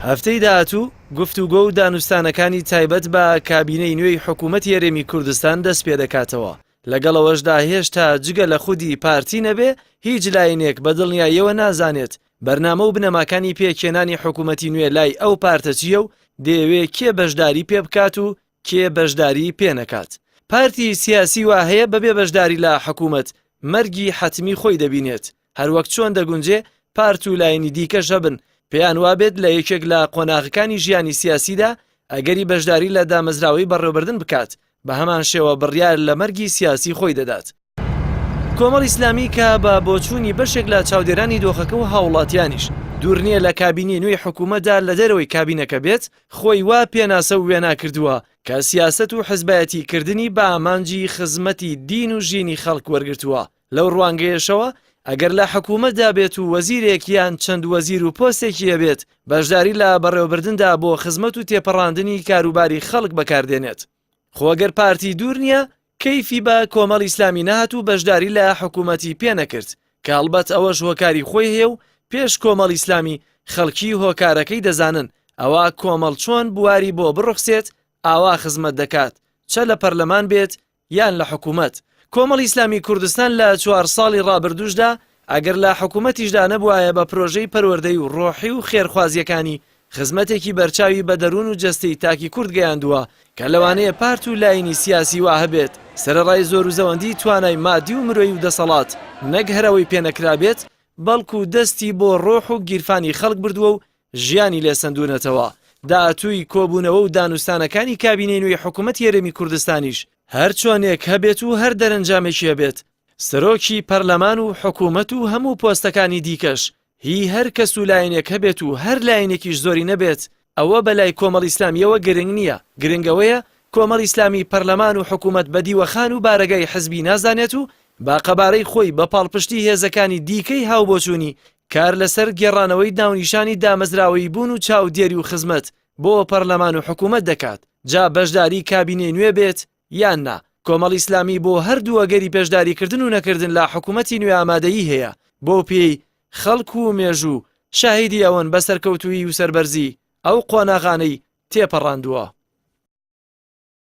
هەفتەی داهاتوو گفتوگۆ و دانوستانەکانی تایبەت بە کابینەی نوێی حکوومەتی هەرێمی کوردستان دەستپێدەکاتەوە، لەگەڵ ئەوەشدا هێشتا جگە لە خودی پارتی نەبێ هیچ لایەنێک بە دڵنیاییەوە نازانێت بەرنامە و بنەماکانی پێکهێنانی حکوومەتی نوێ لای ئەو پارتە چییە و دەیەوێ کێ بەشداری پێ بکات و کێ بەشداری پێ نەکات. پارتی سیاسی وا هەیە بەبێ بەشداری لە حکوومەت مەرگی حەتمی خۆی دەبینێت، هەروەک چۆن دەگونجێ پارت و لایەنی دیکەش هەبن پێیان وابێت لە یەکێک لە قۆناغەکانی ژیانی سیاسیدا ئەگەری بەشداری لە دامەزراوەی بەڕێوەبردن بکات، بە هەمان شێوە بڕیار لە مەرگی سیاسی خۆی دەدات. کۆمەڵی ئیسلامی کە بە بۆچوونی بەشێک لە چاودێرانی دۆخەکە و هاوڵاتیانیش دوور نییە لە کابینەی نوێی حکوومەتدا لە دەرەوەی کابینەکە بێت، خۆی وا پێناسە و وێنا کردووە کە سیاسەت و حزبایەتی کردنی بە ئامانجی خزمەتی دین و ژینی خەڵک وەرگرتووە. لەو ڕوانگەیەشەوە ئەگەر لە حکوومەتدا بێت و وەزیرێک یان چەند وەزیر و پۆستێکی هەبێت، بەشداری لە بەڕێوەبردندا بۆ خزمەت و تێپەڕاندنی کاروباری خەڵک بەکاردێنێت. خۆ گەر پارتی دوور نییە کەیفی بە کۆمەڵی ئیسلامی نەهات و بەشداری لە حکوومەتی پێ نەکرد، کە هەڵبەت ئەوەش هۆکاری خۆی هەیە و پێش کۆمەڵی ئیسلامی خەڵکی هۆکارەکەی دەزانن، ئەوا کۆمەڵ چۆن بواری بۆ بڕوخسێت ئاوا خزمەت دەکات، چە لە پەرلەمان بێت یان لە حکوومەت. کۆمەڵی ئیسلامی کوردستان لە چوار ساڵی ڕابردووشدا ئەگەر لە حکوومەتیشدا نەبوایە بە پرۆژەی پەروەردەی و ڕۆحی و خێرخوازییەکانی خزمەتێکی بەرچاوی بە دەروون و جەستەی تاکی کورد گەیاندووە کە لەوانەیە پارت و لایەنی سیاسی وا هەبێت سەرەڕای زۆروزەوەندی توانای مادی و مرۆیی و دەسەڵات نەک هەر ئەوەی پێنەکرابێت بەڵکو دەستی بۆ ڕۆح و گیرفانی خەڵک بردووە و ژیانی لێ سەندوونەتەوە. داهاتووی کۆبوونەوە و دانوستانەکانی کابینەی نوێی حکوومەتی هەرێمی کوردستانیش هەر چۆنێک هەبێت و هەر دەرەنجامێکی هەبێت، سەرۆکی پەرلەمان و حکوومەت و هەموو پۆستەکانی دیکەش هی هەر کەس و لایەنێک هەبێت و هەر لایەنێکیش زۆری نەبێت، ئەوە بە لای کۆمەڵی ئیسلامییەوە گرنگ نییە، گرنگ ئەوەیە کۆمەڵی ئیسلامی پەرلەمان و حکوومەت بە دیوەخان و بارەگای حزبی نازانێت و بە قەبارەی خۆی بە پاڵپشتی هێزەکانی دیکەی هاوبۆچوونی کار لەسەر گێڕانەوەی ناونیشانی دامەزراوەیی بوون و چاودێری و خزمەت بۆ پەرلەمان و حکوومەت دەکات، جا بەشداری کابینەی نوێ بێت یان نا، کۆمەڵی ئیسلامی بۆ هەردوو ئەگەری بەشداریکردن و نەکردن لە حکوومەتی نوێ ئامادەیی هەیە، بەو پێیەی خەڵک و مێژوو شاهیدی ئەوەن بە سەرکەوتوویی و سەربەرزی ئەو قۆناغانەی تێپەڕاندووە.